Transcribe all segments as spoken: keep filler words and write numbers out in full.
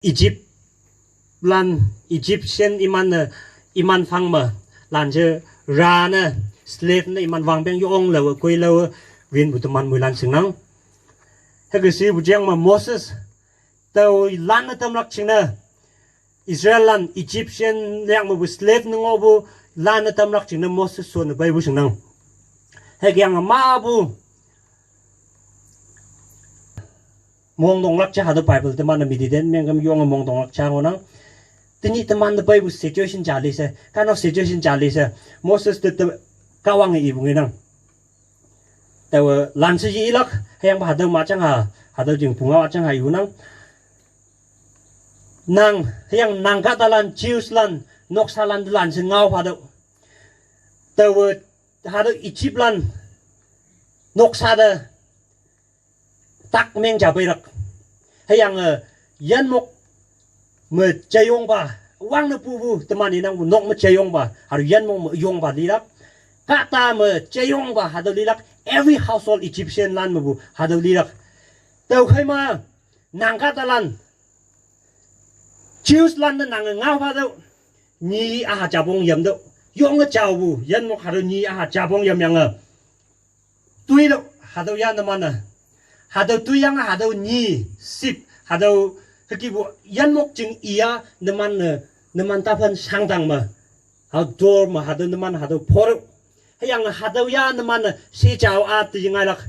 Egypt lan, Egyptian iman ne, iman phang me, lan je ra ne, slave ne iman wangpeng yong le, koi le, winpu teman moilan shingnang. Hüke shipu jeng me Moses, tao lan ne tamlak jingne, Israel lan Egyptian liang mepu slave ne ngohpu lan ne tamlak jingne Moses shonne peipu shingnang. Hüke yange mapu mongdonglak ja hatüo Bible teman-e meditate mengkam yonge mongdonglak ja ngohnang. Tenyih teman te peipu situation ja li she, kind of situation ja li she, Moses te, te Kahwange ipu ngenang. Taowe lan she yelak, hüyangpa hatüo ma jang ha, hatüo jing pungao jang ha yunang. Nang, hüyange nang kahtalan, Jews lan, noksalan te lan she ngao hatüo. Taowe, hatüo Egypt lan, noksa te, tak meng ja peilak. Hüyange, yinmok me jeyongpa, wangne pupu, teman inangpu nok me jeyongpa, hatüo yinmok me yongpa lilak. Kahta me jeyongpa, hatüo lilak, every household Egyptian lan mepu, hatüo lilak. Tüokhei ma, nang kahtalan, Jews lan te nange ngao hatüo, nyi aha japong yamtüoh, yonge jaopu, yinmok hatüo nyi aha japong yamyange. Toitüoh, hatüo ya numan-e. Hatüo toiyange hatüo nyi, sip, hatüo hükepu yinmok jing iya numan-e, numan taphan shangdang me. Hatüo door me hatüo numan hatüo photüoh. Hüyange hatüo ya numan-e she jao a te yengailak.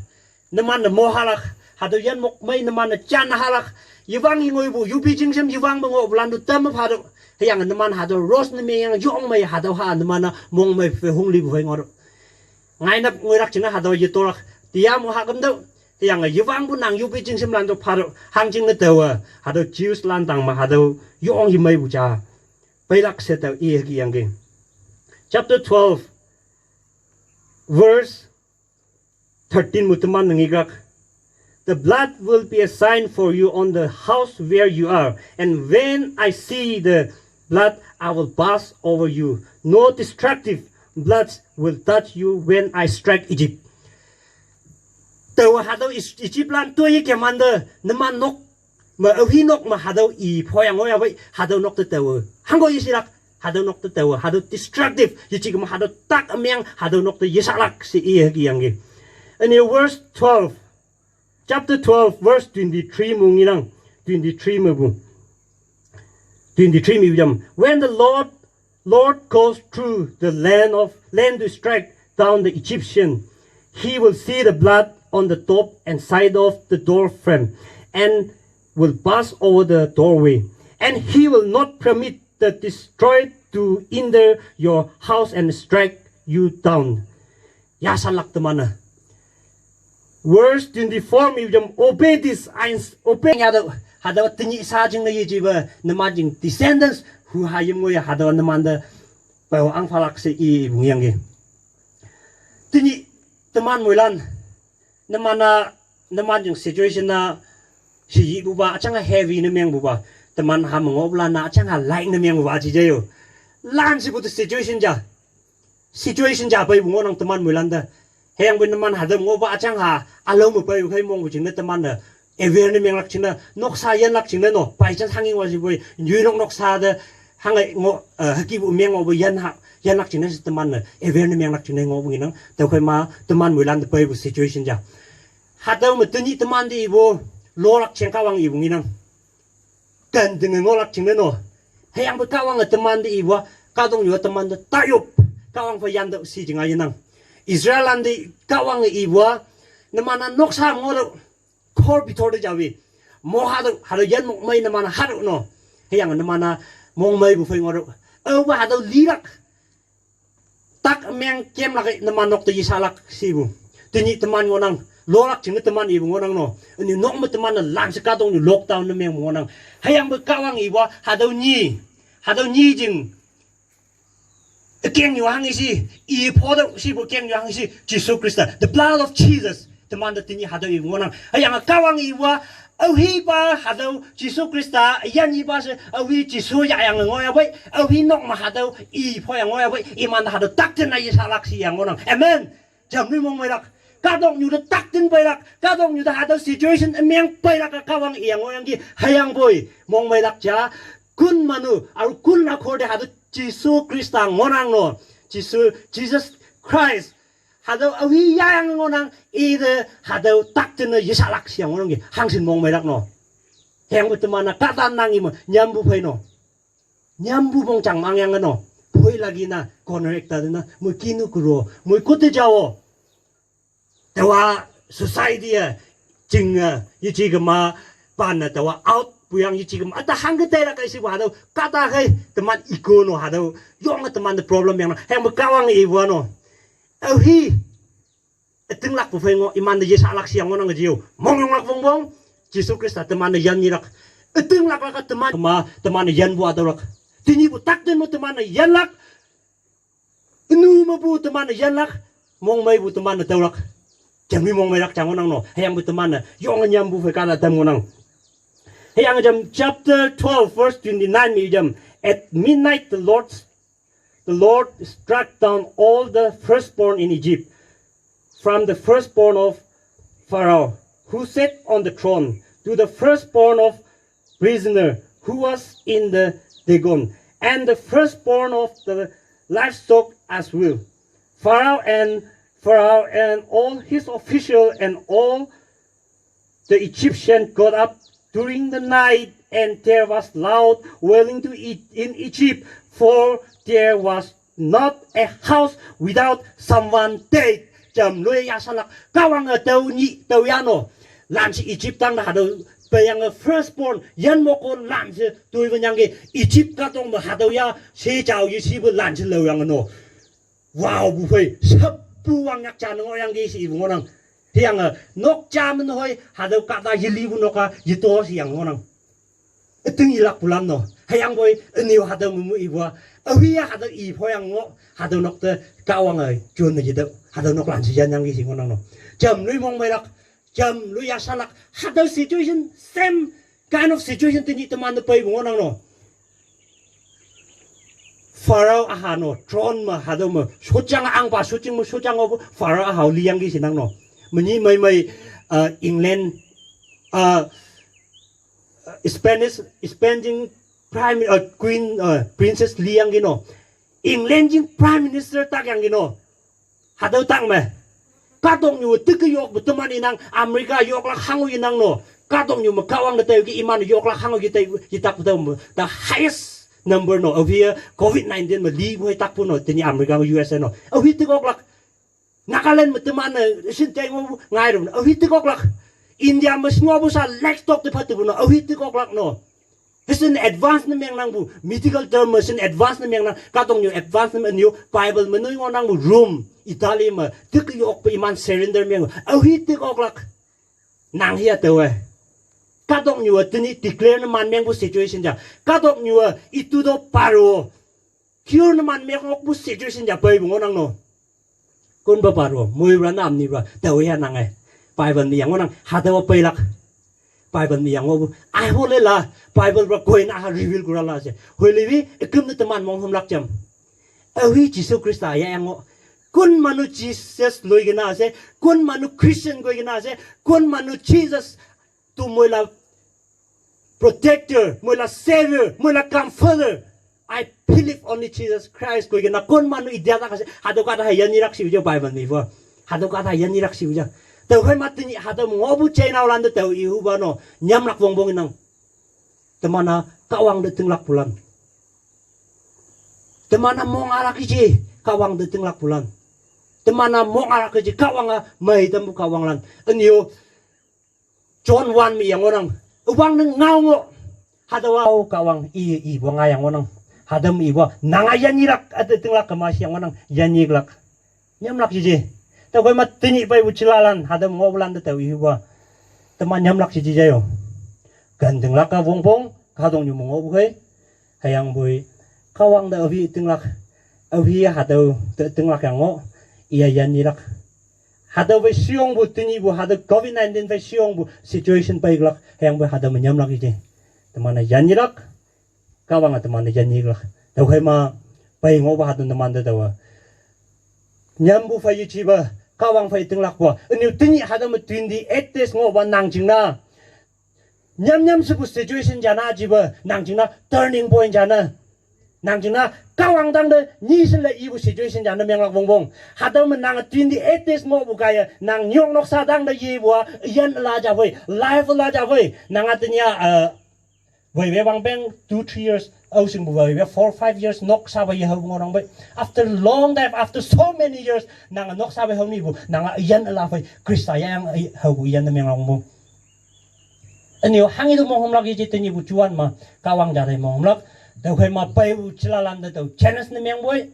Numan-e mohalak, hatüo yinmok mei numan-e jan halak, yewang yengoipu, yupi jingshem yewang me ngohpulan tu tamme phatüoh. Hüyange numan hatüo rose ne mengyange yong mei hatüo ha numan-a mongmei phei honglipu phei ngohtüoh. Ngainap ngoilak jingne hatüo yetolak, tiya mo hakümtüoh. Hüyange yewangpu nang yupi jingshemlan to phatüoh, hangjingne taowe, hatüo Jews lan tang me hatüo yong yemeipu ja. Peilak she tao i hüke yangki. Chapter twelve, verse thirteen mu teman ngeklak. The blood will be a sign for you on the house where you are. And when I see the blood, I will pass over you. No destructive blood will touch you when I strike Egypt. Taowe hatüo Is-, Egypt lan toi kemante, numan nok me, aohi nok me hatüo i phoyang ngohyapei, hatüo nok te taowe. Hangko yeshilak, hatüo nok te taowe, hatüo destructive, yeji kema hatüo tak ümeng, hatüo nok te yeshalak she i hüke yangki. Üne verse twelve, chapter twelve, verse twenty-three mu ngenang, twenty-three mepu. Twenty-three me yam. When the Lord, Lord goes through the land of, land to strike down the Egyptian, he will see the blood on the top and side of the door frame and will pass over the doorway. And he will not permit the destroyer to enter your house and strike you down. Yashalak teman-e. Verse twenty-four me yam, obey this, I ins-, obey. Hatüo, hatüo tenyih sha jingne yejipe, numan jing descendants, hu hayim ngoi hatüo numan te, pao angphalak she ipu ngeyange. Tenyih, teman moilan, numan-a, numan jing situation-a, she yipupa, achang heavy ne mengpupa, teman ha me ngohpulan-a, achang light ne mengpupa, jije yo. Lan shepu te situation ja. Situation ja peipu ngohnang teman moilan te. Hüyangpoi numan hatüo ngohpa achang ha, ülao me peipu khei mongpu jingne teman-e, aware ne menglak jingne, noksa yanlak jingne no, by chance hanghi wa shipoi, nyuinok noksa te, hange ngoh, eh, hükepu meng ngohpu yan ha, yanlak jingne she teman-e, aware ne menglak jingne ngohpu ngenang, tüokhei ma, teman moilan te peipu situation ja. Hatüo me tenyih teman te ipu, lolak jeng Kahwang ipu ngenang. Ken tinge ngohlak jingne no. Hüyangpoi Kahwange teman te ipu-a, kahtoknyu-a teman te tayop. Kahwang phei yantüoh shi jinga yenang. Israel lan te Kahwange ipu-a, numan-a noksa ngohtüoh. Khor bithor te jawi. Mo hatüo, hatüo yinmok mei numan hatüo no. Hüyange numan-a mongmeipu phei ngohtüoh. Aopa hatüo lilak. Tak meng kemlak-e numan nok te yeshalak shipu. Tenyih teman ngohnang, lolak jingne teman ipu ngohnang no. Ünyu nok me teman-e lan she kahtoknyu lockdown ne mengpu ngohnang. Hüyangpoi Kahwang ipu-a, hatüo nyi, hatüo nyi jing. Ükengnyu hanghe shi, i photüoh shipu kengnyu hanghe shi, Jesu Khrista, the blood of Jesus. Teman te tenyih hatüo ipu ngohnang. Hüyange Kahwang ipu-a, aohipa hatüo Jesu Khrista, yan ipa she, aohi Jesu yahyange ngohyapoi, aohi nok me hatüo i phoyange ngohyapoi, iman hatüo tak jingne yeshalak she yang ngohnang. Amen. Jamnui mongmeilak. Kahtoknyu te takting peilak, kahtoknyu te hatüo situation ümeng peilak-a Kahwang iyang ngohyangki, hüyangpoi mongmeilak ja, kun manu, aru kun akhor te hatüo Jesu Khrista ngohnang no, Jesu, Jesus Christ, hatüo aohi yayang ngohnang, ite hatüo takting ne yeshalak shiyang ngohnangki, hangshin mongmeilak no. Hüyangpoi teman-a kahta nang ime nyampu phei no. Nyampu mongjang mangyang no. Phoi lagi na, corner ekta te na, moi kinu kuro, moi kote jao. Taowa society-e, jing-e, yeji kema, pan-e taowa out puyang yeji kema. Ata hangke tailak kai shipu hatüo, kahta hei, teman ego no hatüo, yonge teman te problem yang no, hüyangpoi Kahwang ipu-a no. Aohi, ütinglakpu phei ngoh, imante yeshalak shiyang ngohnang jio. Mongyonglak wongpong, Jesu Khrista teman-e yan yilak. Ütinglak lak-a teman, ma, teman-e yanpu hatüolak. Tenyihpu takting me teman-e yanlak. Ünu mepu teman-e yanlak, mongmeipu teman-e tüolak. Jam-i mongmeilak ja ngohnang no, hüyangpoi teman-e yonge nyampu phei kahta tam ngohnang. Hüyange jam chapter twelve verse twenty-nine me jam, at midnight the Lord, the Lord struck down all the firstborn in Egypt, from the firstborn of Pharaoh, who sat on the throne, to the firstborn of prisoner who was in the Dagon, and the firstborn of the livestock as well. Pharaoh and Pharaoh and all his official and all the Egyptian got up during the night, and there was loud wailing to E- in Egypt, for there was not a house without someone dead. Jam loi yashalak, Kahwange tao nyih tao ya no. Lanshe Egypt tangte hatüo, peyange firstborn yan moko lanshe toiwanyangki Egypt kahtok me hatüo ya, she jao yeshipu lanshe laoyange no. Wow, pu phei, seppu wangyak ja ne ngohyangki she ipu ngohnang. Hüyange, nok ja me nehoi, hatüo kahta yelipu nok-a yeto sheyang ngohnang. Üting yelakpulan no. Hüyangpoi, ünyu hatüo memu ipu-a. Aohi-a hatüo iphoyang ngoh, hatüo nok te Kahwange jon ne yetüoh, hatüo nok lanshe yanyangki she ngohnang no. Jam loi mongmeilak, jam loi yashalak, hatüo situation, same kind of situation tenyih teman te peipu ngohnang no. Pharaoh üha no, throne me, hatüo me, shotjang ahngpa, shotjing me, shotjang opu, Pharaoh ühao liyangki shenang no. Menyih mei mei, uh, England, uh, Spanish, Spanish prime, uh, queen, uh, princess liyangki no. England jing prime minister takyangki no. Hatüo tang me. Kahtoknyu teke yokpu teman inang, America yoklak hango inang no. Kahtoknyu me Kahwang te tüoki iman yoklak hango yetei, yetakpu tüo me. The highest number no. Aohi-a covid nineteen me lipu hei takpu no. Tenyih America me U S A no. Aohi tekoklak. Nagaland me teman-e shin tei ngohpu ngairu no. Aohi tekoklak. India me shingohpu sha livestock te phattepu no. Aohi tekoklak no. Hüshin advance ne mengnangpu, medical term me shin advance ne mengnang, kahtoknyu advance ne mennyu, Bible me noi ngohnangpu Rome, Italy me, tik yokpe iman surrender meng, aohi tik oklak. Nang hia taowe. Kahtoknyu-a tenyih declare ne man mengpu situation ja. Kahtoknyu-a itu to paro. Cure ne man meng okpu situation ja peipu ngohnang no. Konpa paro, moiran amnipa, taowe ya nange. Bible me yang ngohnang, hatüowa peilak. Bible me yang ngohpu. Ai hole la, Bible pa koine ha reveal kura la she. Hoilewi, üküm ne teman monghümlak jam. Aohi Jesu Khrista ya yang ngoh. Konmanu Jesus loikena she, konmanu Christian koikena she, konmanu Jesus tu moila protector, moila savior, moila comforter. I believe only Jesus Christ koikena konmanu idia ta kase, hatüo kahta ha yanyilak shipu ja Bible me ipu. Hatüo kahta ha yanyilak shipu ja. Tüokhei ma tenyih hatüo me ngohpu jeinaolan te tao ihupa no, nyamlak wongpong inang. Teman-a Kahwang te tinglakpulan. Teman-a mong alak ije, Kahwang te tinglakpulan. Teman-a mong alak ije, Kahwang-a mei tampu Kahwanglan. Ünyo, John one me yang ngohnang. Üwang ne ngao ngoh. Hatüowa-o Kahwang i, ipu nga yang ngohnang. Hatüo me ipu-a, nanga yanyilak, üte tinglak kema she yang ngohnang, yanyiklak. Nyamlak jiji. Tüokhei ma tenyih peipu jilalan, hatüo me ngohpulan te tao ihupa. Teman nyamlak jiji jayo. Ken tinglak-a wongpong, kahtoknyu me ngohpu khei. Hüyangpoi, Kahwang te aohi tinglak, aohi hatüo te tinglak yang ngoh, iya yanyilak. Hatüo phei sheyongpu tenyihpu, hatüo covid nineteen phei sheyongpu situation peilak, hüyangpoi hatüo me nyamlak ije. Teman-e yanyilak, Kahwange teman-e yanyiklak. Tüokhei ma, pei ngohpa hatüo teman te taowa. Nyampu phei yejepa, Kahwang phei tinglak pua. Ünyu tenyih hatüo me twenty-eight days ngohpa nang jingne nyam nyam shepu situation jane jipe, nang jingne turning point jane. Nang jingne Kahwang tangte nyi shinle ipu situation jane menglak wongpong. Hatüo me nang twenty-eight days ngohpu kaiye, nang nyok noksa tangte yepu-a, üyin üla ja phei, life üla ja phei. Nang-a tenyih-a, eh, weiwe wangpeng two, three years, aoshingpu weiwe four, five years noksa pe yehaopu ngohnang pei. After long time, after so many years, nang noksa pe hao nipu, nang-a üyin üla phei, Khrista yayang haopu üyin ne menglak wongpong. Ünyu hanghi tu monghümlak yeji tenyihpu juan me, Kahwang ja tei monghümlak. Tüokhei me peipu chilalan te tao challenge ne mengpoi.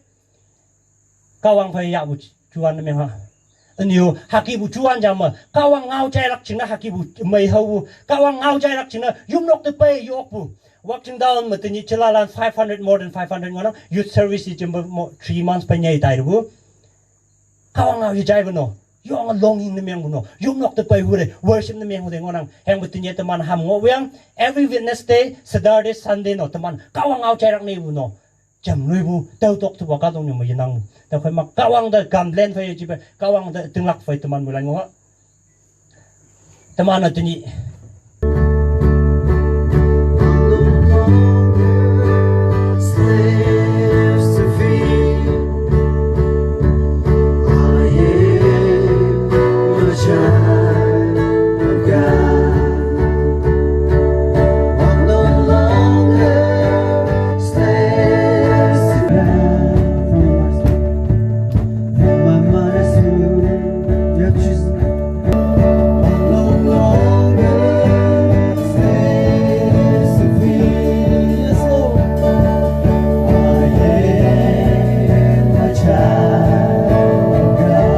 Kahwang phei yahpu juan ne meng ha. Ünyu hükepu juan ja me, Kahwang ngao jailak jingne hükepu mei haopu. Kahwang ngao jailak jingne yopnok te pei yokpu. Wakching town me tenyih chilalan five hundred, more than five hundred ngohnang. Youth service jempe mo three months pe nyei taipu. Kahwang ngao yejaipu no. Yonge longing ne mengpu no. Yopnok te pei hu te, worship ne mengpu te ngohnang. Hüyangpu tenyih teman ham ngohpu yang, every Wednesday, Saturday, Sunday no, teman Kahwang ngao jailak nepu no. Jam loipu, tüo tok tepa kahtoknyu me yenang. Tüokhei me Kahwang te complain phei yejipe, Kahwang te tinglak phei teman moilan ngoh ha. Teman-e tenyih